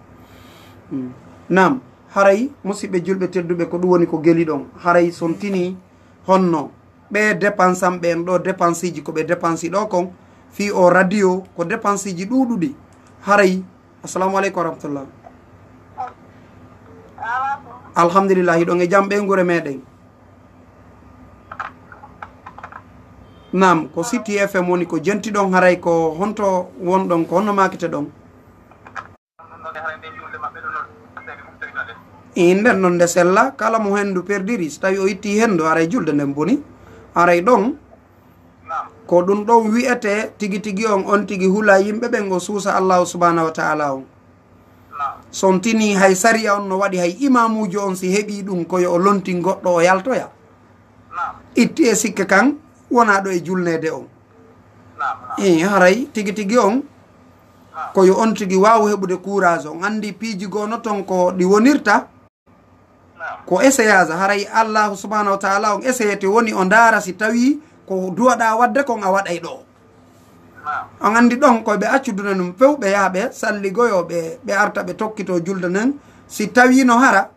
Mm. Naam, haray musidɓe julɓe tedduɓe, ko ɗum woni ko geli ɗon. Haray son tini honno ɓe dépense am ɓen ɗo, dépense ji ko ɓe dépense ɗo kon, fii o radio ko dépense ji ɗuuɗuɗi. Haray, assalamu aleykum wa rahmatullah. Alhamdulillah, hiɗon e jam ɓe gure meɗen. Naam, ko City F M woni ko jenti ɗon, haray ko honto wonɗon, ko honno maakete ɗon? Nden non nde sella, kala mo hendu perdiri, so tawi o itti hendu, haray julde nden boni. Haray ɗon, ko ɗum ɗon wi'ete tigi tigi on, on tigi hula yimɓe ɓen, o suusa Allahu subhanahu wa ta'ala on. Son tini hay sariya on no waɗi, hay imamujo on si heɓi ɗum, ko yo o lontin goɗɗo o yaltoya. Itti e sikke kan wona ɗo e julneede on. Eh, haray tigi tigi on, ko yo on tigi waawu heɓude courage. On anndi piiji goo no ton ko ɗi wonirta. Ko essayage, haray Allahu subhanahu wa ta'ala on essayete, woni o ndaara si tawi ko duwaɗa waɗde kon a waɗay ɗo. On anndi ɗon ko ɓe accu duna ɗum few, ɓe yaha ɓe salligoyo, ɓe, ɓe arta ɓe tokkito julde nden. Si tawi no hara,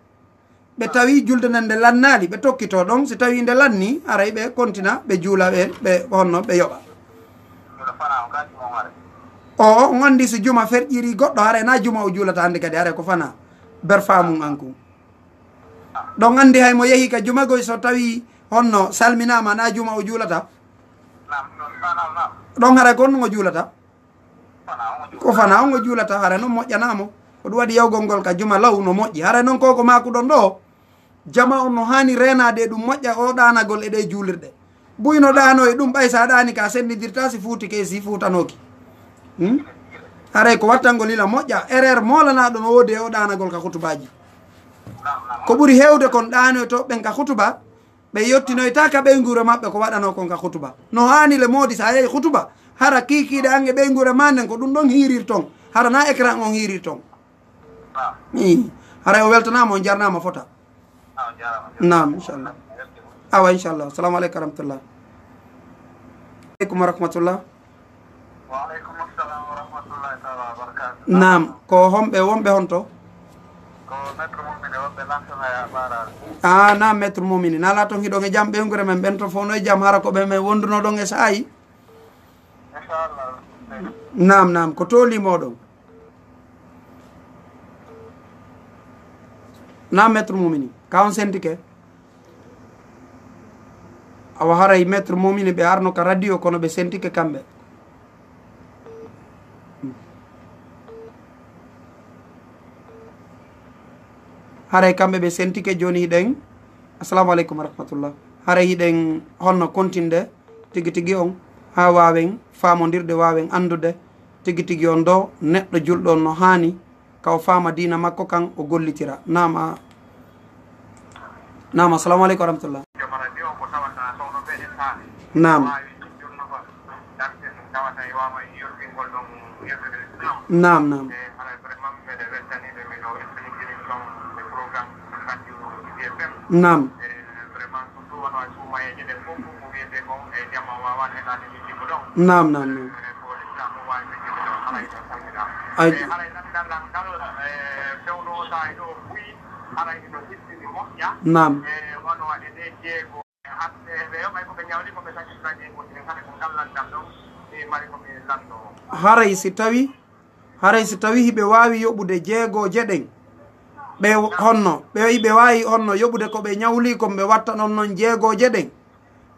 ɓe tawi julde nden nde lannaali, ɓe tokkito ɗon. Si tawi nde lanni, haray ɓe kontina, ɓe juula, ɓe, ɓe honno, ɓe yoɓa. O, on anndi si juma ferƴiri goɗɗo, haray na juma o juulata hannde kadi, haray ko fana berfa mum an kun. Ɗon anndi hay mo yehi ka jumagoy, so tawi honno salminaama, na juma o juulata. Ɗon haray ko honno o juulata? Ko fana on o juulata, haray non moƴƴanaamo. Ko ɗum waɗi yawgol ngol ka juma law no moƴƴi. Haray non ko ko maakuɗon ɗo, jama on no haani reenaade e ɗum moƴƴa o ɗaanagol e ɗe juulirɗe. Buy no ɗaano e ɗum, ɓay sa ɗaani ka senndidirta si fuuti ke si fuutanooki. Hmm? Haray ko wattangol ila moƴƴa, erreur moolanaaɗo no woodi e o ɗaanagol ka hutubaaji. Ko ɓuri heewde kon ɗaanoyto ɓen ka hutuba, ɓe yottinoyta ka ɓeynguure maɓɓe ko waɗanoo kon ka hutuba. No haani le moodi sa yehi hutuba, hara kiikiiɗe an e ɓeynguure ma nden ko ɗum ɗon hiirirton, hara na écran on hiirirton. Ii, haray o weltanaama, on jarnaama fota. Naam, inchallah. Awa, inchallah. Assalamu aleykum wa rahmatullah. Aleykum wa rahmatullah. Wa aleykum assalam wa rahmatullahi taala wa barakatuh. Naam, ko homɓe wonɓe honto? Ko Maître Moumini wonɓe Lansana ya Ɓaaraali. Ah, naam, Maître Moumini. Nala toon hiɗon e jam, ɓeynguure men ɓen to fof no e jam, hara ko ɓe men wondunoɗon e saa'i? Inchallah. Naam, naam, ko tooli moɗon? Naam, Maître Moumini, ka on sentike? Awa haray Maître Moumini ɓe arno ka radio, kono ɓe sentike kamɓe. Haray kamɓe ɓe sentike, jooni hiɗen. Assalamu aleykum wa rahmatullah. Haray hiɗen honno kontinde tigi tigi on, haa waawen faamondirde, waawen anndude tigi tigi on ɗo neɗɗo julɗo on no haani ka o faama diina makko kan, o gollitira. Naam, a-, naam, assalamu aleykum wa rahmatullah. Naam. Naam, naam. Naam. Naam, naam, naam. Ay. Naam. Haray si tawi, haray si tawi hiɓe waawi yoɓude jeegooje ɗen, ɓe honno, ɓe, hiɓe waawi honno yoɓude ko ɓe ñawli kon, ɓe watta ɗon non jeegooje ɗen,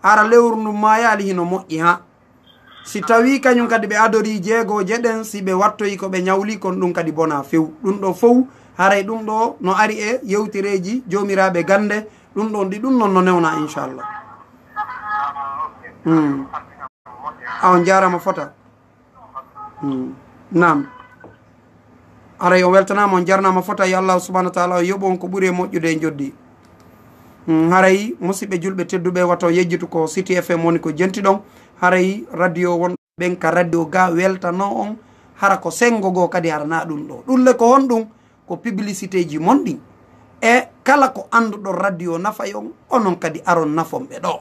hara lewru ndun maayaali, hino moƴƴi, ha. Si tawi kañum kadi ɓe adorii jeegooje ɗen, si ɓe wattoyi ko ɓe ñawli kon, ɗum kadi bonaa few. Ɗum ɗoo fow, haray ɗum ɗoo no ari e yewtereeji joomiraaɓe gannde, ɗum ɗon ɗi ɗum non no newnaa, inchallah. Hmm. A on jaaraama fota. Hmm. Naam. Haray on weltanaama, on jarnaama fota, yo Allahu subhanahu wa taala o yoɓu on ko ɓuri e moƴƴude e njoddi. Hmm, haray musidɓe julɓe tedduɓe, wato yejjitu ko City F M woni ko jenti ɗon. Haray radio wonɓe ɓen ka radio ga weltano on, hara ko sengo goo kadi, hara na ɗum ɗo. Ɗum le ko honɗum? Ko publicité ji mon ɗin. E kala ko annduɗon radio nafay on, onon kadi aron nafon ɓe ɗo.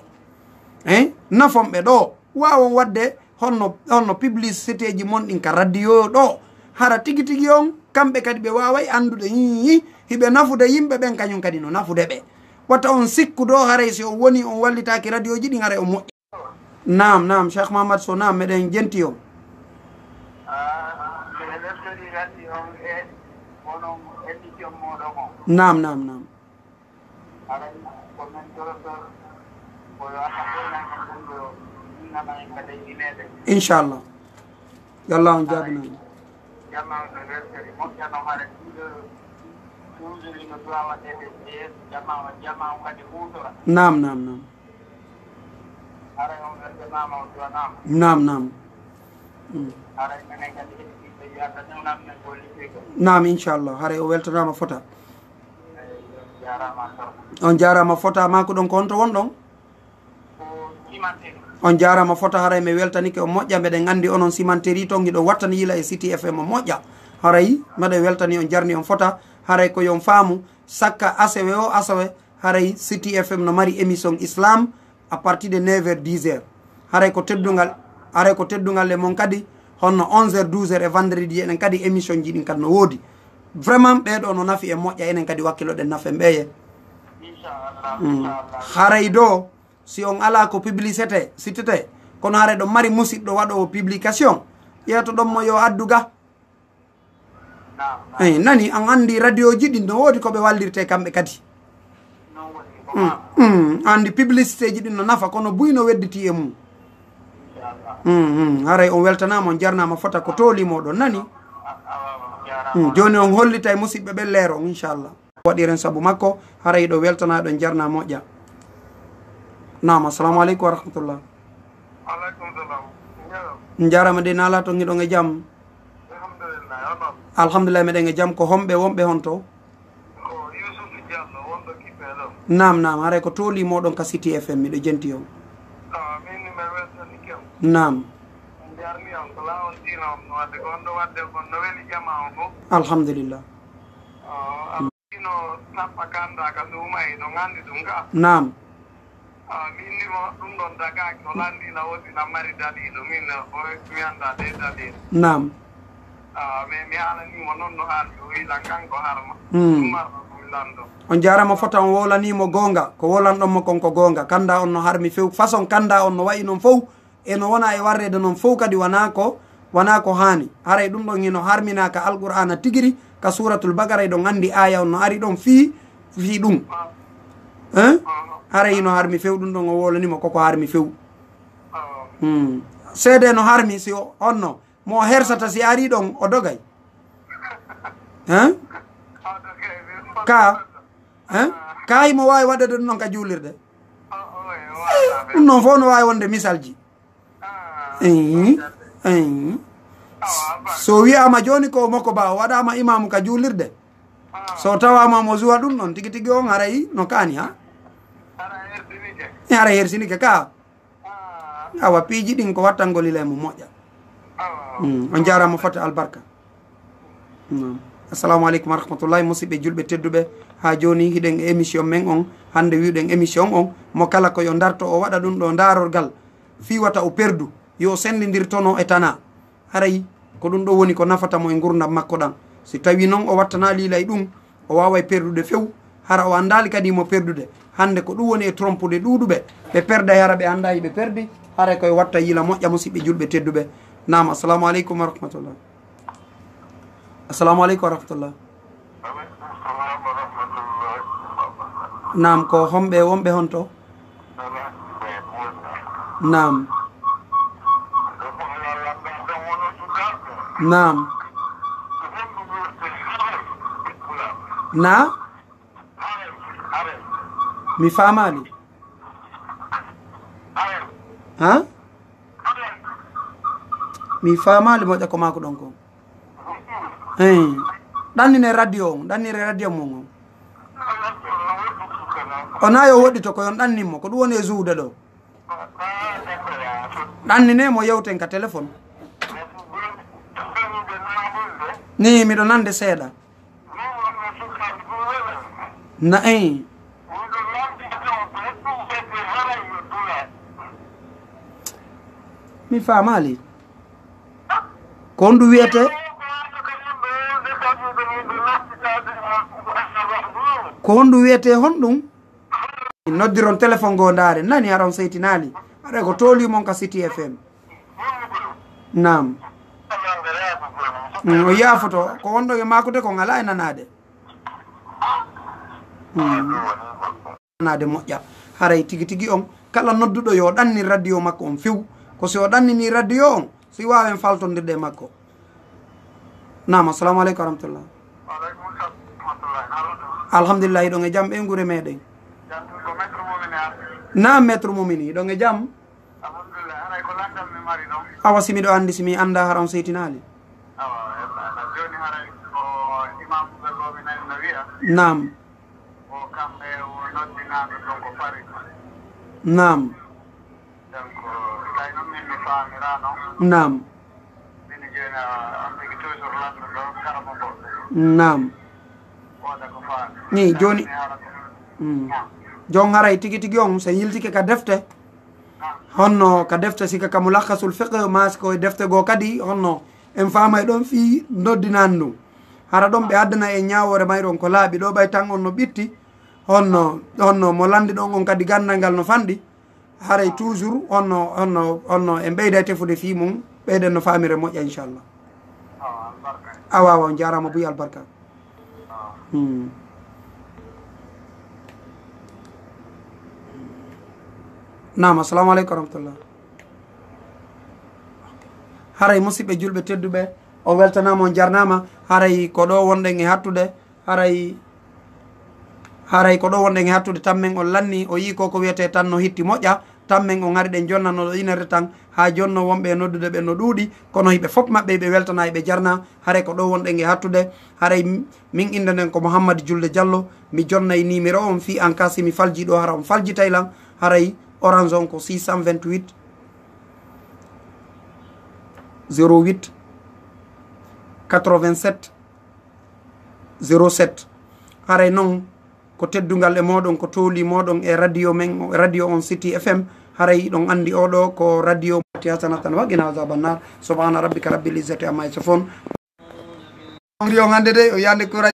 Hein? Nafon ɓe ɗo. Waawon waɗde honno, honno publicité ji mon ɗin ka radio ɗo. Hara tigi tigi on, kamɓe kadi ɓe waaway anndude, hihi, hiɓe nafude yimɓe ɓen, kañum kadi no nafude ɓe. Wata on sikku ɗo, haray si on woni on wallitaaki radio ji ɗin, haray on moƴƴi. Naam, naam, Cheikh Mahamad Sow, naam, meɗen jenti on. Ah, miɗo weltori radio on e onon émission mooɗon on. Naam, naam, naam. Haray ko men torotor ko yo Allah ɓeydan en ɗum ɗo innama en ka leydi meɗen. Inchallah. Yo Allah on jaabina en. Jama on no weltori moƴƴano, haray ɗiɗo toujours no duwa waɗede e yeeso jama on, jama on kadi huutora. Naam, naam, naam. Haray on weltanaama, on duwanaama. Naam, naam. Mm. Haray menen kadi heɗitiiɓe yo Allah newnan men ko liggey ko. Naam, inchallah. Haray o weltanaama fota. On jaaraama fota, ma ko ɗon ko honto wonɗon? On jaaraama fota, haray mi weltanike on moƴƴa, mbeɗen anndi onon simanteri ton hiɗon wattani yila e City F M on moƴƴa. Haray mbeɗen weltani on, jarni on fota, haray ko yon faamu, sakka asewe o asewe, haray City F M no mari émission Islam à partir de neuf heures, dix heures. Haray ko teddungal, haray ko teddungal e mon kadi, honno onze heures, douze heures e vendredi, enen kadi émission ji ɗin kadi no woodi. Vraiment, ɓee ɗoo no nafi e moƴƴa, enen kadi wakkiloɗen nafe ɓeeye. Mm. Haray ɗoo, si on alaa ko publicité, sitete, kono haray ɗon mari musiɗɗo waɗoowo publication, yeetoɗon mo yo addu ga. Eyi, nani, an anndi radio ji ɗin no woodi ko ɓe wallirte kamɓe kadi. Mm, mm, anndi publicité ji ɗin no nafa, kono buy no wedditi e mum. Mm, mm, haray on weltanaama, on jarnaama fota ko tooli moɗon, nani? Mm, jooni on hollitay musiɓɓe ɓen leero on, inchallah. Waɗiren sabu makko, haray ɗo weltanaa ɗon jarnaa moƴƴa. Naam, assalamu aleykum wa rahmatullah. Aleykum salam. Njaram. Njaaraama de, naalaa toon hiɗon e jam? Alhamdulillah, onon? Alhamdulillah, meɗen e jam. Ko homɓe wonɓe honto? Ko Youssouf Diallo, wonɗo Kippe ɗo. Naam, naam, haray ko tooli moɗon ka City F M, miɗo jenti on. Ah, min mi weltanike on. Naam. Njarni on, ko laawol diina on no wadde, ko on ɗo wadde, ko on no weli jamaa on fof. Alhamdulillah. Ah, Ino tappa kanda ka suuma e ɗo nganndi ɗum ka. Naam. Ah, min ni mo ɗum ɗon dagaaki, o lanndii na woodi na mari daliilu. Min, o, mi anndaa de daliilu. Naam. Ah, mais mi haalanii mo noon no haaldi, o wi lan kanko harma. Hmm. Ɗum marɗo ko mi lanndo. On jaaraama fota, on wowlanii mo goonga. Ko wowlanɗon mo kon ko goonga. Kannda on no harmi few. Façon kannda on no wayi noon fow. E no wona e warreede noon fow kadi wonaa ko, wonaa ko haani. Haray ɗum ɗon hino harminaa ka Alqur'aana tigiri, ka Suuratul Baqara, eɗon anndi aaya on no ari ɗon fii, fii ɗum. Hein? Haray hino harmi few ɗum ɗon, o wowlanii mo koko harmi few. Hmm. Seedee no harmi si o, honno mo o hersata si ari ɗon o dogay? Hein? Ka, hein? Ka himo waawi waɗude ɗum ɗon ka juulirde? Ɗum noon fof no waawi wonde misalji. Eyi, eyi. So wiyaama jooni ko Moko Ba o waɗaama imaamu ka juulirde, so tawaama mo zuwa ɗum ɗon tigi tigi on haray no kaani, ha? E haray hersinike ka. Awa, piiji ɗin ko wattangol ila e mum moƴƴa. Mm, on jaaraama foti albarka. Naam. Assalamu aleykum wa rahmatullahi, musidɓe julɓe tedduɓe. Haa jooni hiɗen e émission men on. Hannde wi'uɗen émission on, mo kala ko yo darto o waɗa ɗum ɗo ndaarorgal fii wata o perdu, yo o senndidirtono e tanaa. Haray ko ɗum ɗo woni ko nafata mo e ngurdam makko ɗam. Si tawii non o wattanaali ila e ɗum, o waaway perdude few. Hara o anndaali kadi mo perdude. Hannde ko ɗum woni e trompude ɗuuɗuɓe. Ɓe perday hara ɓe anndaa hiɓe perdi. Haray koye watta yila moƴƴa, musidɓe julɓe tedduɓe. Naam, assalamu aleykum wa rahmatullah. Assalamu aleykum wa rahmatullah. Naam, ko homɓe wonɓe honto? Naam. Naam. Na? Mi faamaali. Ha? Mi faamaali moƴƴa ko maaku ɗon kon. Hein. Ɗannine radio on, ɗannire radio mon on. O na yo woɗɗito ko yon ɗannin mo, ko ɗum woni e zuwde ɗo. Ɗannine mo yewten ka téléphone. Ni miɗo nande seeɗa. Na, eyi. Mi faamaali. Ko honɗum wiyetee? Ko honɗum wiyetee honɗum? Noddiron téléphone goo ndaare, nani hara on seytinaali. Haray ko tooli mon ka City F M. Naam. Mm, o yaafoto, ko wonɗon e maakude kon alaa e nanaade. Mm. Nanaade moƴƴa. Haray tigi tigi on, kala nodduɗo yo ɗannin radio makko on few. Ko si o ɗannini radio on, si waawen faltondirde e makko. Naam, assalamu aleykum wa rahmatullah. Wa aleykum salam wa rahmatullah. Alhamdulillah, hiɗon e jam ɓeynguure meɗen. Jam, ko maître Moumini arti. Naam, maître Moumini, hiɗon e jam? Alhamdulillah, haray ko lanndal mi mari ɗon. Awa, si miɗo anndi, si mi anndaa, hara on seytinaali. Awa, yalla, yalla. Jooni haray ko Imaamu Bello mi nani no wi'a. Naam. Ko kamɓe o noddinaaɗo ɗon ko Paris. Naam. Donc, tawi noon min mi faamiraano. Naam. Min jooni, ah, on tigi toujours lanndo ɗo karamoko. Naam. Wooda ko faami. Ni jooni. Mi haala ko. Mm. Naam. Jon haray tigi tigi on, so yiltike ka defte, honno ka defte sika ka Mulakhasul Fiqh, maa si ko e defte goo kadi, honno en faamay ɗon fii noddinaan ɗum. Hara ɗon ɓe addana en ñaawoore mayre on ko laaɓi ɗo ɓay tan on no ɓitti, honno, honno mo lanndi ɗon on kadi ganndal ngal no fanɗi. Haray toujours honno, honno, honno en ɓeyday tefude fii mum, ɓeyden no faamire moƴƴa, inchallah. Awa, awa, on jaaraama buy albarka. Hmm. Naam, assalamu aleykum wa rahmatullah. Haray musidɓe julɓe tedduɓe, on weltanaama, on jarnaama. Haray ko ɗo wonɗen e hattude. Haray, haray ko ɗo wonɗen e hattude. Tammen on lanni, o yii ko ko wiyetee tan no hitti moƴƴa. Tammen on ari ɗen jonnano ɗo inere tan, haa jonno wonɓe e noddude ɓen no ɗuuɗi, kono hiɓe fof maɓɓe hiɓe weltana, hiɓe jarna. Haray ko ɗo wonɗen e hattude. Haray m-, min innde nden ko Mouhammad Julde Diallo. Mi jonnay numéro on fii an ka si mi faljii ɗo, hara on faljitay lan. Haray orange on ko six cent vingt-huit, zéro huit, quatre-vingt-sept, zéro sept. Haray non, Ko teddungal e mooɗon, ko tooli mooɗon e radio men, radio on City F M. Haray ɗon anndi oɗo ko radio Mati Hasanatan wa qina azaban nar. Subhana rabbika rabbil izzati amma yasifun. On ri on hannde de, o yande kura.